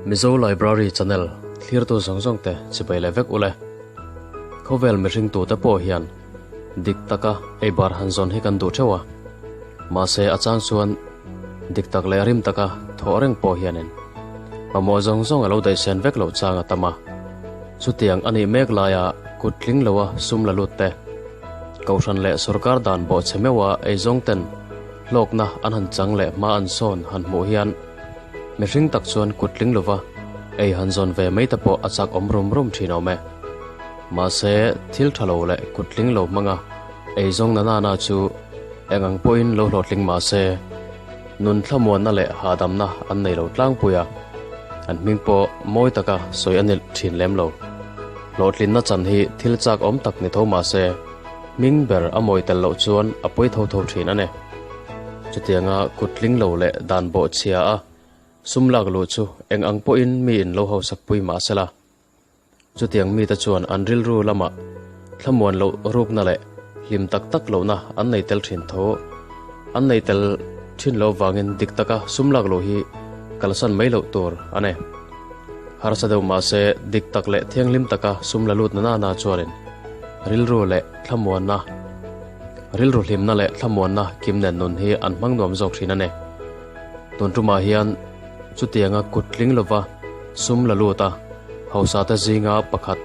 Mizo Library Channel thlirtu zawng zawng te chibai leh vek ule. Khawvel mihring tute pawh hian dik taka ei bar han zawn hi kan duh theuh a. Mahse a chang chuan dik tak leh rim taka thawh reng pawh hianin mamawh zawng zawng a lo daihsen vek loh chang a tam a. Chutiang a nih mek laia kut tling loa sum la lut te, Kohhran leh sorkar dan bawhchhe meuha eizawng ten hlawkna an han chang leh hma an sawn han hmuh hian mihring tak chuan kut tling lova ei han zawn ve mai te pawh a chak awm rum rum thin awm e. Mahse, thil tha lo leh kut tling lo hmanga eizawng na nana chu eng ang pawhin lo hlawhtling mah se, nun thlamuanna leh hahdamna an nei lo tlangpui a, an hming pawh mawi taka sawi a ni thin lem lo. Hlawhtlinna chan hi thil chak awm tak ni tho mah se, hming ber a mawi tel loh chuan a pawi tho tho thin a ni. Chutianga kut tling lo leh dan bawh chhia a sum lak luh chu eng ang pawhin miin lo hausak pui mah se la. Chutiang mite chuan an rilru lamah thlamuan loh rukna leh hlim tak tak lohna an nei tel thin tho. An nei tel thin lo vangin dik taka sum lak luh hi kalsan mai loh tur a ni. Harsa deuh mahse dik tak leh thianghlim taka sum la lut na nana chuanin rilru leh thlamuanna, rilru hlimna leh thlamuanna kim nen nun hi an hmang nuam zawk thin a ni. Tun tumah hian chutianga kut tling lova sum la lut a, hausa te zinga pakhat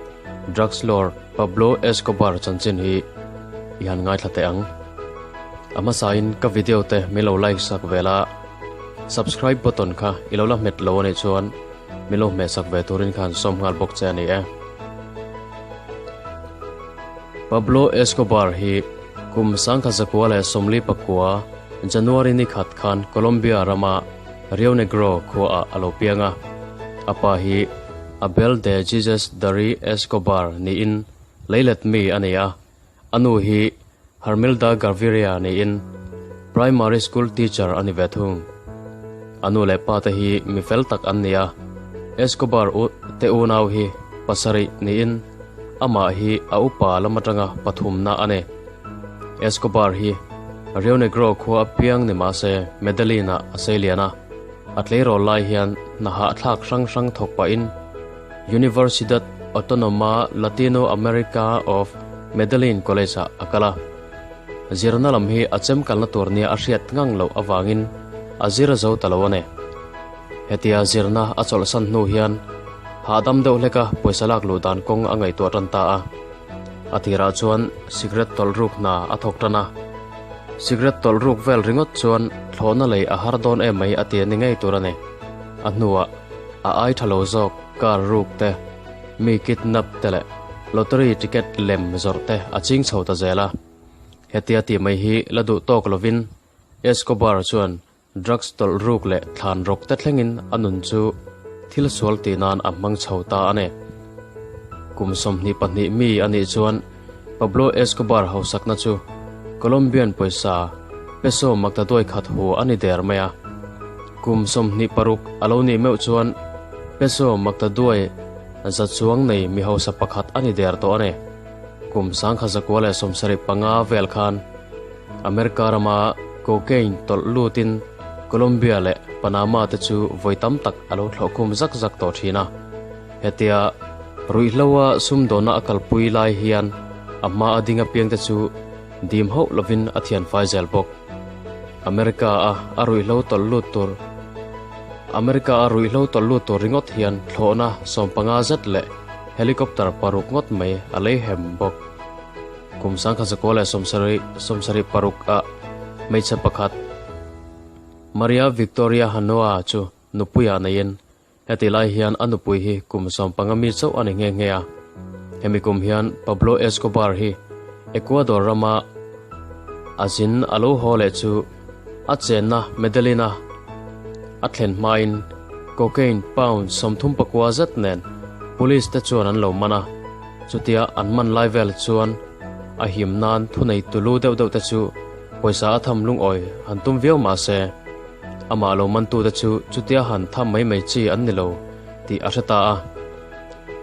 drugs lord Pablo Escobar chanchin hi i han ngaithla teh ang. A hmasain ka video te min lo like sak vel a, Subscribe button kha i lo la hmet lo a nih chuan min lo hmeh sak ve turin khan sawm nghal bawk che a ni e. Pablo Escobar hi kum 1944 January ni khat khan Colombia rama Rio Negro khuaah a lo piang a. A pa hi Abel de Jesus Dari Escobar niin leilet mi a ni a. A nu hi Hermilda Gaviria niin Primary School Teacher a ni ve thung. A nu leh pa te hi mi fel tak an ni a, Escobar u te unau hi pasarih niin amah hi a upa lam atanga pathumna a ni. Escobar hi Rio Negro khua apiang ni mah se Medellin-ah a sei lian a, a tleirawl lai hian hna hahthlak hrang hrang thawk pahin Universidad Autonoma Latino America of Medellin College-ah a kal a. Zirna lam hi a chem kalna tur nia a hriat ngang loh avangin a zir a zo ta lo a ni. Hetia zirna a chawlhsan hnu hian hahdam deuh hleka pawisa lak luh dan kawng a ngaihtuah tan ta a. A tirah chuan cigarette tawlh ruk hna a thawk tan a. Cigarette tawlh ruk vel ringawt chuan thlawhna lei a har dawn em mai a ti a ni ngei tur a ni. A hnuah a ai tha lo zawk car ruk te, mi kidnap te leh lottery ticket lem zawrh te a ching chho ta zel a. Hetia tih mai hi la duh tawk lovin Escobar chuan drugs tawlh ruk leh thlan rawk te thlengin a nun chu thil sual tih nan a hmang chho ta a ni. Kum 22 mi a nih chuan Pablo Escobar hausakna chu Colombian pawisa peso maktaduai khat hu a ni der mai a. Kum 26 a lo nih meuh chuan peso maktaduai za chuang nei mi hausa pakhat a ni der tawh a ni. Kum 1975 vel khan America rama cocaine tawlh lutin Colombia leh Panama te chu vawi tam tak a lo thlawhkhum zak zak tawh thin a. Hetia ruihhloa sumdawna a kalpui lai hian a hma a ding apiangte chu dim hauh lovin a thianfai zel bawk. America a a ruihhlo tawlh lut tur America a ruihhlo tawlh lut tur ringawt hian thlawhna 15 zet leh helicopter paruk ngawt mai a lei hem bawk. Kum 1976 ah hmeichhe pakhat Maria Victoria Hanoa chu nupuiah neiin Heti lai hian a nupui hi kum 15 mi chauh a ni nghe nghe a. Hemi kum hian Pablo Escobar hi Ecuador rama a zin a lo haw leh chu a chenna Medellin-a a thlen hmain cocaine pound 39 zet nen police te chuan an lo man a. Chutia an man lai vel chuan a him nan thunei tulu deuh deuh te chu pawisa a tham lungawi han tum viau mah se, Amah lo mantute chu chutia han tham mai mai chi an ni lo tih a hre ta a.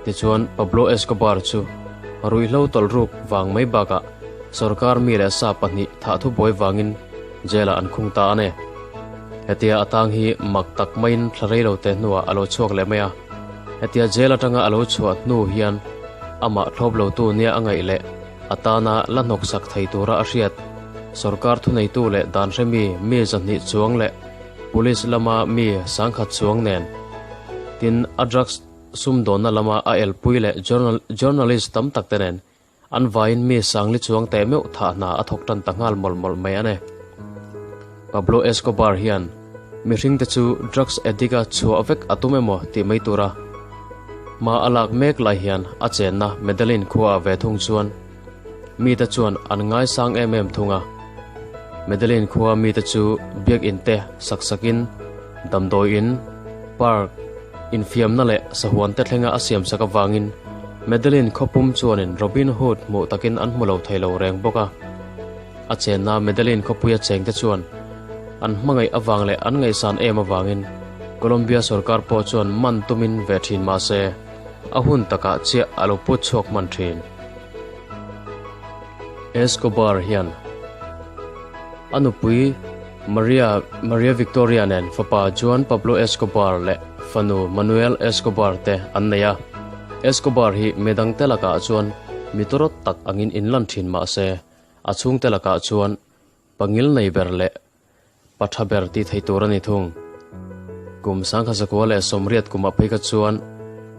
Tichuan, Pablo Escobar chu ruihhlo tawlh ruk vang mai bakah sorkar mi leh sa pahnih thah thubuai vangin jail-ah an khung ta a ni. Hetia a tang hi mak tak maiin thla rei lo te hnuah a lo chhuak leh mai a. Hetia jail atanga a lo chhuah hnu hian amah thlawp lotu nia a ngaih leh a tana la hnawksak thei tura a hriat sorkar thuneitu leh dan hremi mi 200 chuang leh police lama mi 1000 chuang nen tin a drugs sumdawnna lama a elpui leh journalist tam tak te nen an vaiin mi 40 chuang te meuh thah hna a thawk tan ta nghal mawlh mawlh mai a ni. Pablo Escobar hian mihring te chu drugs addict a chhuah vek a tum emaw tih mai tura ma a lak mek lai hian a chenna Medellin khua ve thung chuan mi te chuan an ngai sang em em thunga. Medellin khua mi te chu biak in te sak sakin damdawi in park infiamna leh sahuan te thlenga a siam sak awangin Medellin khawpum chuanin Robin Hood hmuh takin an hmu lo thei lo reng bawk a. A chenna Medellin khawpui a cheng te chuan an hmangaih awang leh an ngaihsan em awangin Colombia sarkar pawh chuan man tumin ve thin ma se a hun takah chiah a lo put chhuak man thin. Escobar hian anupui Maria Victoria nen fapa Juan Pablo Escobar leh fanu Manuel Escobar te an nei a. Escobar hi medang te lakah chuan mitorot tak angin inlan thin ma se a chhung te lakah chuan pangil nei ber leh patha ber ti thei tur ani thung. Kum 1980 kuma phei kha chuan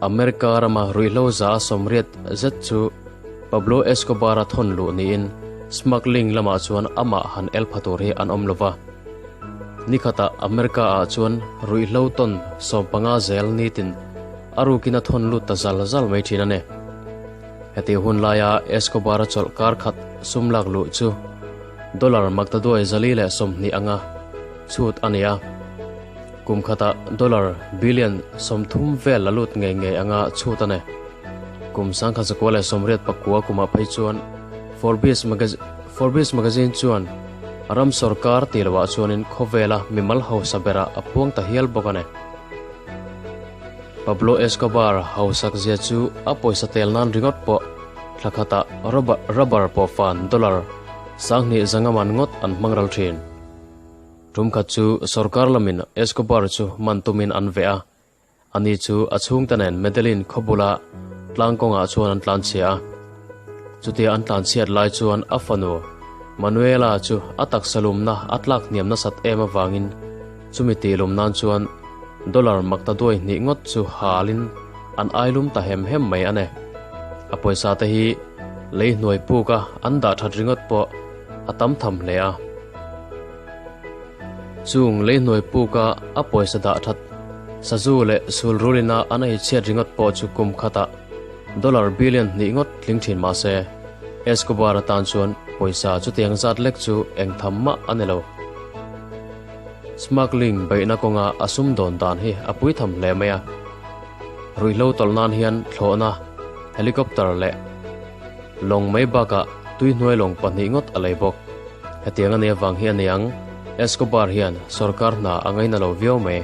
America rama ruihhlo za a 80 zet chu Pablo Escobar a thon lu niin smuggling lamah chuan amah han el pha tur hi an awm lova. Nikhata America ah chuan ruihhlo ton 15 zel nitin arukin a thon lut ta zal zal mai thin ani. Heti hun laia Escobar a chawlh kar khat sumlak lu chu dollar maktaduai zali leh 20 anga chhut ania. Kum khata dollar billion 30 vel la lut nge nge anga chhut ane. Kum 1984 kuma phei chuan Forbes magazine chuan ram sarkar tilwa chuanin khawvela mimal ho sabera a puang ta hial bawk ane. Pablo Escobar hausak zia chu a pawisa tel nan ringot pawh thlakhata rubber pawh fan dollar 2,500 man ngot an hmangral thin. Tum khat chu sarkar lamin Escobar chu man tumin an ve a. Ani chu a chhung te nen Medellin khawbula tlangkawngah chuan an tlan chhia a. Chutia an tlan chhiat lai chuan a fanu Manuela chu a taksa lumna a tlak hniam nasat em awangin chumi ti lum nan chuan dollar maktaduai hnih ngawt chu halin an ai lum ta hem hem mai ane. A pawisa te hi lei hnuai puk a an dah that ringawt pawh a tam tham hle a. Chung lei hnuai puk a a pawisa dah that sazu leh sulrulina an ei chhiat ringawt pawh chu kum khata dollar billion hnih ngawt tling thin ma se. Escobar atan chuan pawisa chu tiang zat lek chu eng tham ma ani lo. Smuggling beihna kawnga a sum dawn dan hi a pui tham hle mai a. Ruihhlo tawlh nan hian thlawhna helicopter leh lawng mai bakah tui hnuai lawng pahnih ngawt a lei bawk. Hetiang ani awang hi ani ang Escobar hian sarkar hna a ngaina lo viau mai.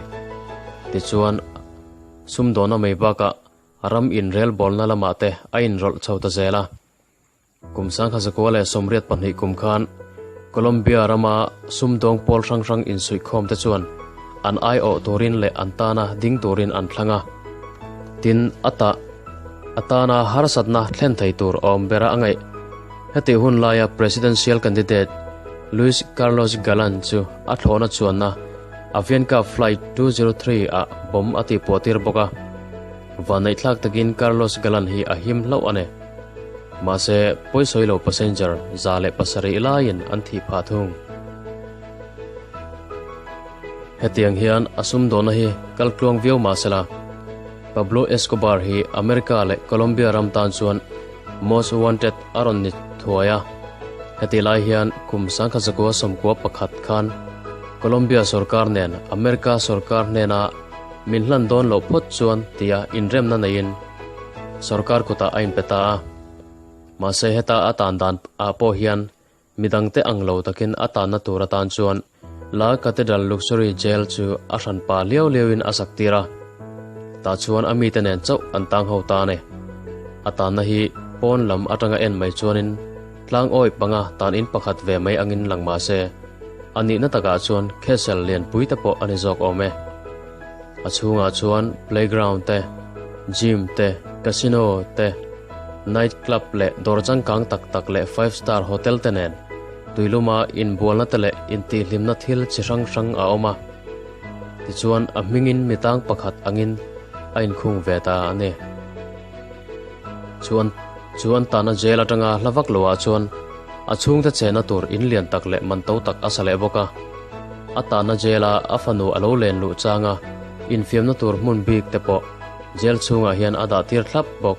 Tichuan sum dawna mai bakah ram in rel bawlna lamah te a inrawlh chho ta zel a. Kum 1982 kum khan Colombia rama sumdawng pawl hrang hrang insuihkhawm te chuan an ai awh turin leh an tana ding turin an thlanga. Tin ata atana harsatna thlen thei tur awm bera a ngaih. Heti hun laia presidential candidate Luis Carlos Galan chu a thlawhna chuanna Avianca flight 203 a bom a ti pawh tir bawk a. Vanneih thlak takin Carlos Galan hi a him hlauh ane. Ma se pawisawi lo passenger za leh pasarih laiin an thi pha thung. Hetiang hian a sumdawna hi kaltluang viau ma sela. Pablo Escobar hi America leh Colombia ram tan chuan Most Wanted a rawn ni thuai a. Heti lai hian kum 1991 khan Colombia sarkar nen America sarkar hnena min hlan dawn lo phawt chuan tia inremna neiin sarkar kutah a inpe ta a. Mahse heta a tan dan ah pawh hian midang te ang lo takin a tanna tur atan chuan La Cathedral Luxury Jail chu a hran pa liau liauin a sak tir a. Ta chuan a mi te nen chauh an tang ho ta ne. A tanna hi pawn lam atanga en mai chuanin tlang awi panga tan in pakhat ve mai angin lang ma se. A nihna takah chuan castle lianpui te pawh a ni zawk awm e. A chhungah chuan playground te, gym te, casino te, night club leh dawr changkang tak tak leh five star hotel te nen tuiluma inbualna te leh intihhlimna thil chi hrang hrang a awm a. Tichuan a hmingin mi tang pakhat angin a inkhung ve ta a ni. Chuan chu an tahna jail atanga hla vak loah chuan a chhungte chehna tur in lian tak leh man to tak a sa leh bawk a. A tahna jail-a a fanu a lo len luh changa infiamna tur hmun bik te pawh jail chhungah hian a dah tir thlap bawk.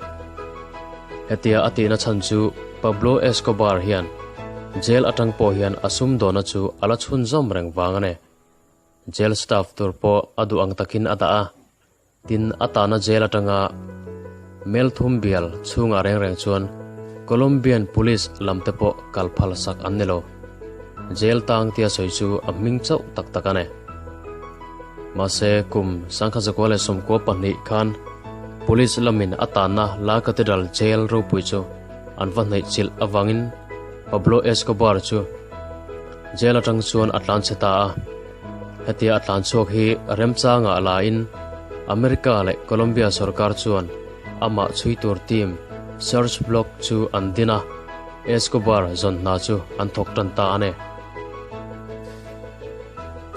Hetia a tihna chhan chu Pablo Escobar hian jail atang pawh hian a sumdawna chu a la chhunzawm reng vang a ni. Jail staff tur pawh a duh ang takin a dah a. Tin, a tahna jail atanga Melthum bial chhungah reng reng chuan Colombian Police lam te pawh kal phal sak an ni lo. Jail tang tia sawi chu a hming chauh tak tak a ni. Mahse, kum 1992 khan Police lamin a tahna La Catedral Jail ropui chu an va hnaih chilh avangin Pablo Escobar chu jail atang chuan a tlanchhe ta a. Hetia a tlan chhuak hi remchangah lain America leh Colombia sorkar chuan amah chhui tur team Search Block chu an din a, Escobar zawn hna chu an thawk tan ta a ni.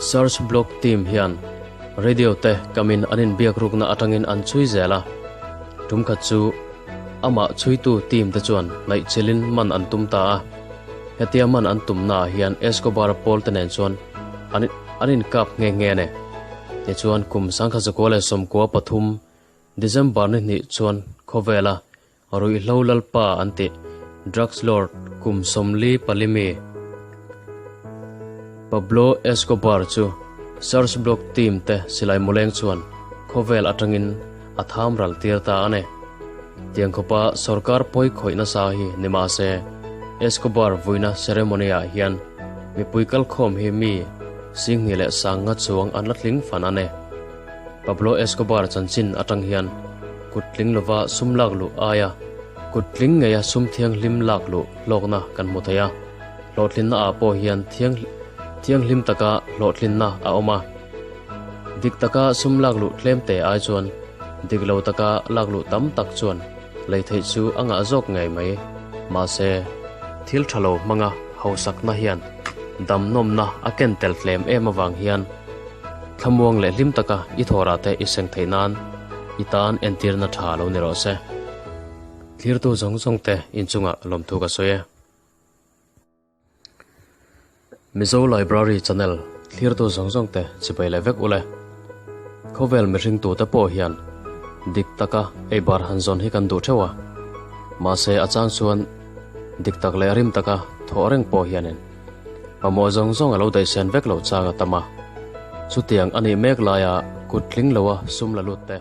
Search Block team hian radio te kamin an inbiak rukna atangin an chhui zel a, tumkhat chu amah chhuitu team te chuan hnaihchilhin man an tum ta a. Hetia man an tumnaah hian Escobar pawl te nen chuan an an inkap nghe nghe a ni. Tichuan kum 1993 December ni hnih chuan khawvela ruihhlo lalpa an tih drugs lord kum 44 mi Pablo Escobar chu Search Block team te silai muleng chuan khawvel atangin a tham ral tir ta a ni. Tiang khawpa sorkar pawi khawih nasa hi ni mahse, Escobar vuina ceremony-ah hian mipui kalkhawm hi mi singhnih leh sanga chuang an la tling fan a ni. Pablo Escobar chanchin atang hian kut tling lova sum lak luh aia kut tling ngeia sum thianghlim lak luh hlawkna kan hmu thei a, hlawhtlinna ah pawh hian thianghlim taka hlawhtlinna a awm a. Dik taka sum lak luh tlem te ai chuan dik lo taka lak luh tam tak chuan lei theih chu a ngah zawk ngei mai. Mahse, thil tha lo hmanga hausakna hian damnawmna a ken tel tlem em avang hian thlamuang leh hlim taka i thawrah te i seng theih nan i tan entirna tha lo ni rawh se. Thlirtu zawng zawng te inchungah lawmthu ka sawi e. Mizo Library Channel thlirtu zawng zawng te chibai leh vek ule. Khawvel mihring tute pawh hian dik taka ei bar han zawn hi kan duh theuh a. Mahse a chang chuan dik tak leh rim taka thawh reng pawh hianin mamawh zawng zawng a lo daihsen vek loh chang a tam a. Chutiang a nih mek laia kut tling loa sum la lut te.